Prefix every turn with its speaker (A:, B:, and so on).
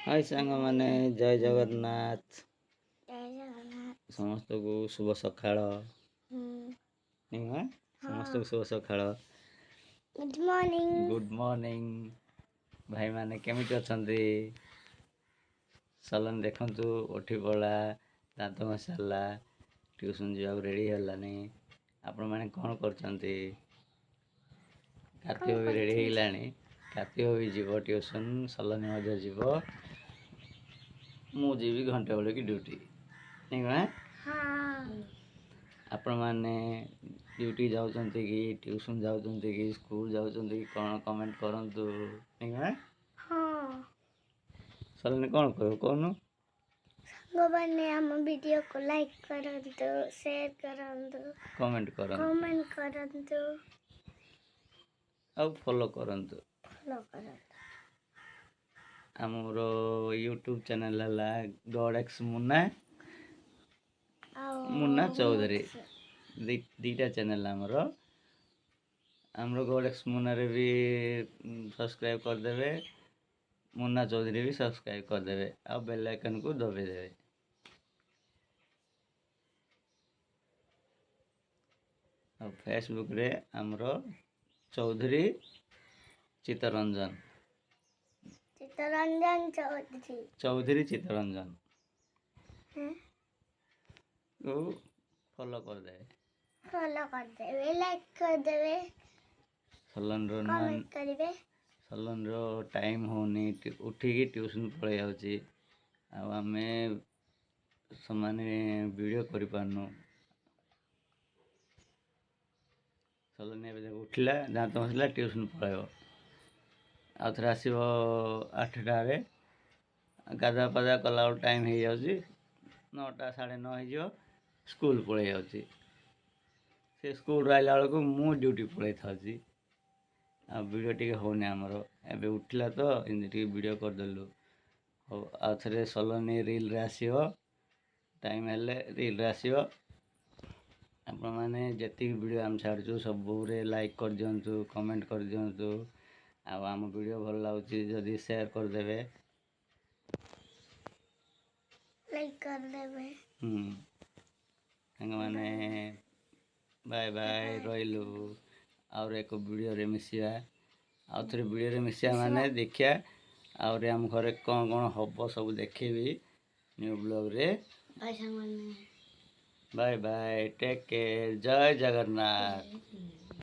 A: High ସାଙ୍ଗମାନେ, ଜୟ ଜଗନ୍ନାଥ।
B: ଜୟ ଜଗନ୍ନାଥ।
A: ସମସ୍ତଙ୍କୁ ଶୁଭ ସକାଳ। ନାଇଁ, ସମସ୍ତଙ୍କୁ ଶୁଭ ସକାଳ।
B: Good morning.
A: Good morning. ଭାଇମାନେ କେମିତି ଅଛନ୍ତି? ସଲନ ଦେଖନ୍ତୁ, ଉଠି ପଡ଼ିଲା, ଦାନ୍ତ ଘଷି ସାରିଲା, ଟ୍ୟୁସନ୍ ଯିବାକୁ ରେଡ଼ି ହେଲାନି। ଆପଣମାନେ କ'ଣ କରୁଛନ୍ତି? କାର୍ତ୍ତିକ ବି ରେଡ଼ି ହେଇଗଲାଣି। କାର୍ତ୍ତିକ ବି ଯିବ ଟ୍ୟୁସନ୍, ସଲନି ମଧ୍ୟ ଯିବ। ମୁଁ ଯିବି ଘଣ୍ଟେ ବେଳକୁ ଡ୍ୟୁଟି, ନାଇଁ ମା?
B: ହଁ।
A: ଆପଣମାନେ ଡ୍ୟୁଟି ଯାଉଛନ୍ତି କି, ଟ୍ୟୁସନ୍ ଯାଉଛନ୍ତି କି, ସ୍କୁଲ ଯାଉଛନ୍ତି କି କ'ଣ, କମେଣ୍ଟ କରନ୍ତୁ, ନାଇଁ ମା?
B: ହଁ।
A: ସଲନି, କ'ଣ କହିବ କହୁନୁ?
B: ସାଙ୍ଗମାନେ, ଆମ ଭିଡ଼ିଓକୁ ଲାଇକ୍ କରନ୍ତୁ, ସେୟାର କରନ୍ତୁ,
A: କମେଣ୍ଟ କରନ୍ତୁ,
B: କମେଣ୍ଟ କରନ୍ତୁ
A: ଆଉ ଫଲୋ କରନ୍ତୁ।
B: ଫଲୋ କରନ୍ତୁ।
A: ଆମର ୟୁଟ୍ୟୁବ୍ ଚ୍ୟାନେଲ୍ ହେଲା ଗଡ୍ ଏକ୍ସ ମୁନା,
B: ଆଉ
A: ମୁନା ଚୌଧୁରୀ। ଦୁଇଟା ଚ୍ୟାନେଲ୍ ଆମର। ଆମର ଗଡ୍ ଏକ୍ସ ମୁନାରେ ବି ସବସ୍କ୍ରାଇବ୍ କରିଦେବେ, ମୁନା ଚୌଧୁରୀ ବି ସବସ୍କ୍ରାଇବ୍ କରିଦେବେ ଆଉ ବେଲ୍ ଆଇକନ୍କୁ ଦବେଇ ଦେବେ। ଆଉ ଫେସବୁକ୍ରେ ଆମର ଚୌଧୁରୀ ଚିତ୍ତରଞ୍ଜନ।
B: ଚିତ୍ତରଞ୍ଜନ ଚୌଧୁରୀ।
A: ଚୌଧୁରୀ ଚିତ୍ତରଞ୍ଜନ କୁ ଫଲୋ କରିଦେବେ।
B: ଫଲୋ କରିଦେବେ, ଲାଇକ୍ କରିଦେବେ,
A: ସଲନର ନୂଆ
B: କମେଣ୍ଟ କରିବେ।
A: ସଲନର ଟାଇମ୍ ହେଉନି, ଉଠିକି ଟ୍ୟୁସନ୍ ପଳେଇ ଯାଉଛି ଆଉ ଆମେ ସମାନେ ଭିଡ଼ିଓ କରିପାରୁନୁ। ସଲନି ଏବେ ଦେଖ, ଉଠିଲା, ଦାନ୍ତ ଘଷିଲା, ଟ୍ୟୁସନ୍ ପଳେଇବ। ଆଉ ଥରେ ଆସିବ 8ଟାରେ। ଗାଧୁଆ ପାଧୁଆ କଲାବେଳକୁ ଟାଇମ୍ ହେଇଯାଉଛି, 9ଟା 9:30 ହେଇଯିବ। ସ୍କୁଲ ପଳେଇ ଯାଉଛି। ସେ ସ୍କୁଲରୁ ଆଇଲା ବେଳକୁ ମୁଁ ଡ୍ୟୁଟି ପଳେଇ ଥାଉଛି ଆଉ ଭିଡ଼ିଓ ଟିକେ ହେଉନି ଆମର। ଏବେ ଉଠିଲା ତ ଏମିତି ଟିକେ ଭିଡ଼ିଓ କରିଦେଲୁ। ହଉ, ଆଉ ଥରେ ସଲନି ରିଲ୍ରେ ଆସିବ, ଟାଇମ୍ ହେଲେ ରିଲ୍ରେ ଆସିବ। ଆପଣମାନେ ଯେତିକି ଭିଡ଼ିଓ ଆମେ ଛାଡ଼ୁଛୁ, ସବୁରେ ଲାଇକ୍ କରିଦିଅନ୍ତୁ, କମେଣ୍ଟ କରିଦିଅନ୍ତୁ ଆଉ ଆମ ଭିଡ଼ିଓ ଭଲ ଲାଗୁଛି ଯଦି ସେୟାର କରିଦେବେ।
B: ଲାଇକ୍ କରିଦେବେ।
A: ସାଙ୍ଗମାନେ, ବାଏ ବାଏ, ରହିଲୁ। ଆହୁରି ଏକ ଭିଡ଼ିଓରେ ମିଶିବା। ଆଉ ଥରେ ଭିଡ଼ିଓରେ ମିଶିବା ମାନେ ଦେଖିବା ଆହୁରି ଆମ ଘରେ କ'ଣ କ'ଣ ହେବ, ସବୁ ଦେଖେଇବି ନ୍ୟୁ ବ୍ଲଗ୍ରେ।
B: ବାଏ ସାଙ୍ଗମାନେ।
A: ବାଏ ବାଏ, ଟେକ୍ କେୟାର, ଜୟ ଜଗନ୍ନାଥ।